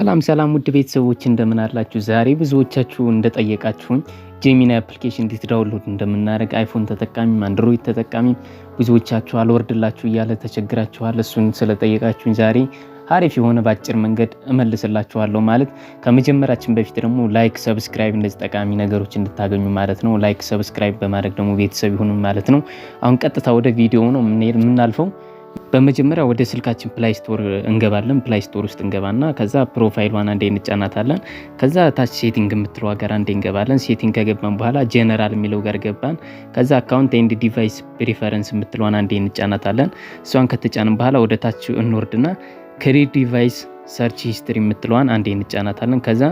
ሰላም ሰላም ውድ ቤተሰቦች፣ እንደምን አላችሁ? ዛሬ ብዙዎቻችሁ እንደጠየቃችሁኝ Gemini application እንዴት download እንደምናደርግ፣ iPhone ተጠቃሚም Android ተጠቃሚም ብዙዎቻችሁ አልወርድላችሁ እያለ ተቸግራችኋል። እሱን ስለጠየቃችሁኝ ዛሬ አሪፍ የሆነ በአጭር መንገድ እመልስላችኋለሁ። ማለት ከመጀመራችን በፊት ደግሞ like፣ subscribe፣ እንደዚህ ጠቃሚ ነገሮች እንድታገኙ ማለት ነው። Like፣ subscribe በማድረግ ደግሞ ቤተሰብ ይሁኑ ማለት ነው። አሁን ቀጥታ ወደ ቪዲዮ ነው የምናልፈው። በመጀመሪያ ወደ ስልካችን Play Store እንገባለን። Play Store ውስጥ እንገባና ከዛ profile ሏን አንዴ እንጫናታለን። ከዛ ታች setting የምትለዋ ጋር አንዴ እንገባለን። Setting ከገባን በኋላ ጀነራል የሚለው ጋር ገባን። ከዛ account and device preference የምትለዋን አንዴ እንጫናታለን። እሷን ከተጫንን በኋላ ወደ ታች እንወርድና clear device search history የምትለዋን አንዴ እንጫናታለን። ከዛ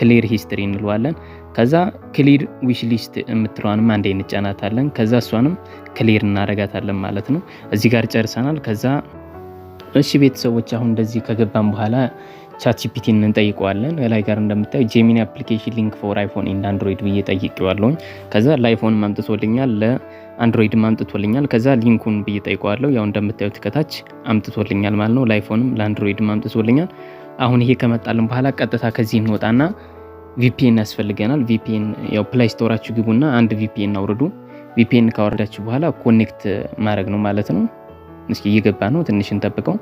clear history እንለዋለን። ከዛ clear wishlist የምትለዋንም አንዴ እንጫናታለን። ከዛ እሷንም clear እናረጋታለን ማለት ነው። እዚህ ጋር ጨርሰናል። ከዛ እሺ ቤተሰቦች፣ አሁን እንደዚህ ከገባን በኋላ ChatGPT ን እንጠይቀዋለን። ላይ ጋር እንደምታዩ "Gemini application link for iPhone and Android" ብዬ ጠይቄዋለሁኝ። ከዛ ለ iPhone አምጥቶልኛል፣ ለ Android አምጥቶልኛል። ከዛ link ኡን ብዬ ጠይቀዋለሁ። ያው እንደምታዩት ከታች አምጥቶልኛል ማለት ነው። ለ iPhone ም ለ Android ም አምጥቶልኛል። አሁን ይሄ ከመጣልን በኋላ ቀጥታ ከዚህ እንወጣና VPN ያስፈልገናል። VPN ያው Play Store ኣችሁ ግቡና አንድ VPN አውርዱ። VPN ካወረዳችሁ በኋላ connect ማድረግ ነው ማለት ነው። እስኪ እየገባ ነው፣ ትንሽ እንጠብቀው።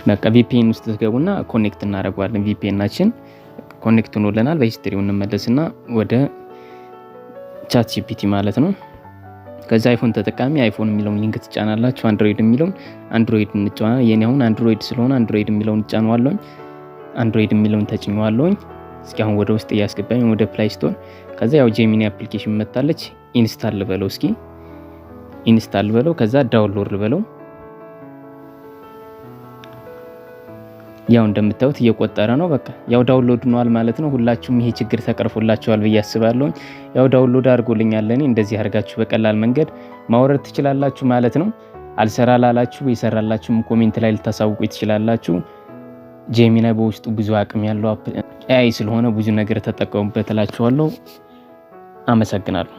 በቃ VPN ውስጥ ትገቡና connect እናደርገዋለን። VPN ኣችን connect ሆኖልናል። በ history ው እንመለስና ወደ ChatGPT ማለት ነው። ከዛ iPhone ተጠቃሚ iPhone የሚለውን link ትጫናላችሁ። Android የሚለውን Android እንጫና። የኔ አሁን Android ስለሆነ Android የሚለውን እጫነዋለሁኝ። Android የሚለውን ተጭኘዋለሁኝ። እስኪ አሁን ወደ ውስጥ እያስገባኝ ወደ Play Store። ከዛ ያው Gemini application መጣለች። Install ልበለው፣ እስኪ install ልበለው። ከዛ download ልበለው። ያው እንደምታዩት እየቆጠረ ነው። በቃ ያው download ሆኗል ማለት ነው። ሁላችሁም ይሄ ችግር ተቀርፎላችኋል ብዬ አስባለሁ። ያው download አድርጎልኛል። እኔ እንደዚህ አድርጋችሁ በቀላል መንገድ ማውረድ ትችላላችሁ ማለት ነው። አልሰራ ላላችሁ፣ የሰራላችሁም comment ላይ ልታሳውቁ ትችላላችሁ። Gemini በውስጡ ብዙ አቅም ያለው AI ስለሆነ ብዙ ነገር ተጠቀሙበት እላችኋለሁ። አመሰግናለሁ።